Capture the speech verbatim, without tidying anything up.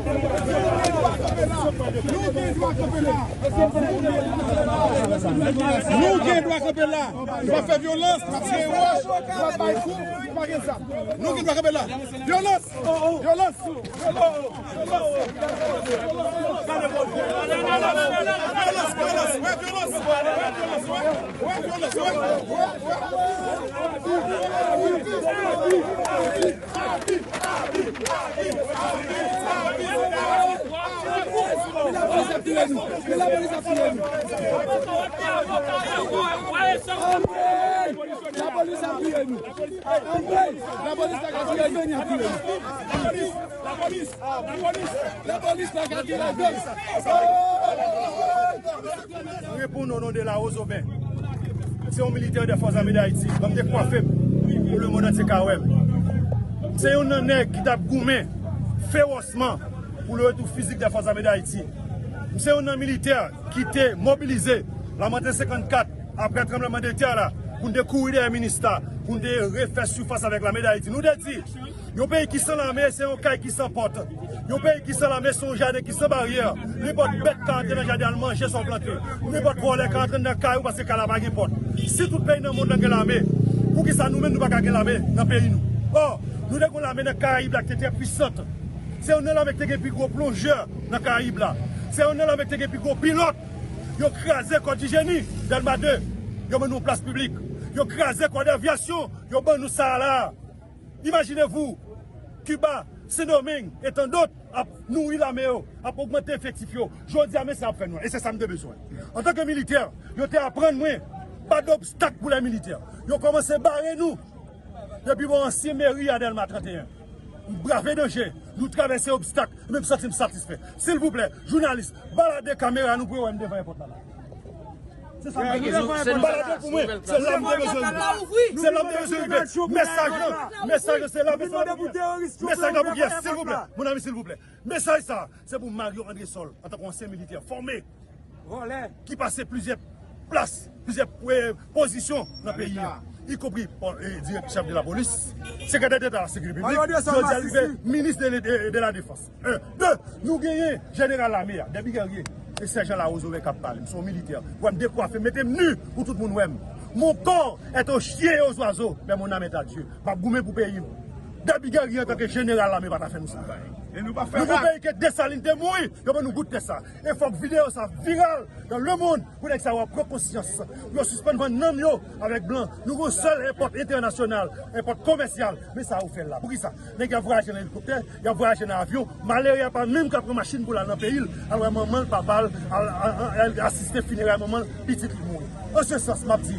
Nou gen dwa kanpe la. Nou gen dwa kanpe la. Nou ap fè vyolans, nou ap tire wòch, nou ap bay kou, nou pa gen zam. Nou gen dwa kanpe la. Vyolans! Vyolans! Vyolans! Vyolans! Vyolans! Vyolans! Vyolans! Vyolans! Lapolis ap touye nou. Lapolis ap touye nou. Lapolis la ka touye nou. Lapolis, lapolis, lapolis, lapolis la ka touye nou. Mwen reponn o non de Larose Aubin. Se yon militè de Fòs Ame Dayiti. Ban m dekwafe m pou lemonn antye ka wè m. Se youn nan nèg ki t ap goumen ferosman pou le retou fizik de Fòs Ame Dayiti. M se youn nan militè ki te mobilize Lamanten senkannkat apre tranblemanntè la pou n te kouri dèyè Minista, pou n te refè sifas avèk Lame Dayiti. Nou te di, yon peyi ki san lame, se yon kay ki san pòt. Yon peyi ki san lame, se yon jaden ki san baryè. Nenpòt bèt ka antre nan jaden al manje sa w plante. Nenpòt vòlè ka antre nan kay ou paske kay la pa gen pòt. Si tout peyi nan mond lan gen lame, poukisa nou menm nou pa ka gen lame nan peyi nou? Ò, nou te gen yon lame nan Karayib la ki te trè pwisant. Se youn nan lame ki te gen pi gwo plonjè nan Karayib la. Se youn nan lame ki te gen pi gwo pilòt. Yo kraze kò Dijeni, Dèlma de. Yo ban nou plas piblik. Yo kraze kò Devyasyon. Yo ban nou sa a la. Imaginez-vous, Kiba, Sendomeng, e tan dòt ap nouri lame yo, ap ogmante efektif yo. Jodi a, men sa ap fè nou an. E se sa m te bezwen. Antanke militè, yo te aprann mwen, pa d obstak pou lè militè. Yo kòmanse bare nou depi bò ansyen meri a Dèlma trannteyen. Nou brave danje, nou travèse obstak, men m santi m satisfè. Silvouplè, jounalis, balade kamera nou pou yo wè m devan èpòt la la. Se sa m te bezwen. Balade pou mwen. Se la m te bezwen rive. Se la m te bezwen rive. Mesaj lan, mesaj lan, se la, mesaj lan pou kiyès? Mesaj lan pou kiyès? Silvouplè, mon ami, silvouplè. Mesaj sa, se pou Mario André Sol, antanke ansyen militè fòme, ki pase plizyè plas, plizyè, eh, pozisyon nan peyi a, ikonpri, eh, dirèk chèf de lapolis, sekretè deta sekirite piblik, jodi a li rive minis de, de, de la defans. Un, de, nou genyen jeneral lame a, Dèbi Gèrye, e sèjan Larose Aubin k ap pale. M se yon militè. Wè m dekwafe, mete m ni pou tout moun wè m. Mon corps est aux chiens et aux oiseaux, mais mon âme est à Dieu. M ap goumen pou peyi m. Dèbi Gèrye antanke jeneral lame pa ta fè nou sa. Nou gon peyi ke Desalin te mouri, yo ban nou gout tè sa. E fòk videyo sa viral dans le monde pou nèg sa yo pran konsyans. Pou yo sispann vann nanm yo avèk blan. Nou gon sèl èpòt entènasyonal, èpòt komèsyal. Men sa yo fè la. Poukisa? Nèg y ap vwayaje nan elikoptè, y ap vwayaje nan avyon. Malere a pa menm ka pran machin pou l al nan peyi l, al wè manman l, papa l, al, al, al, al asiste fineray manman l, pitit li mouri. An se sans, m ap di,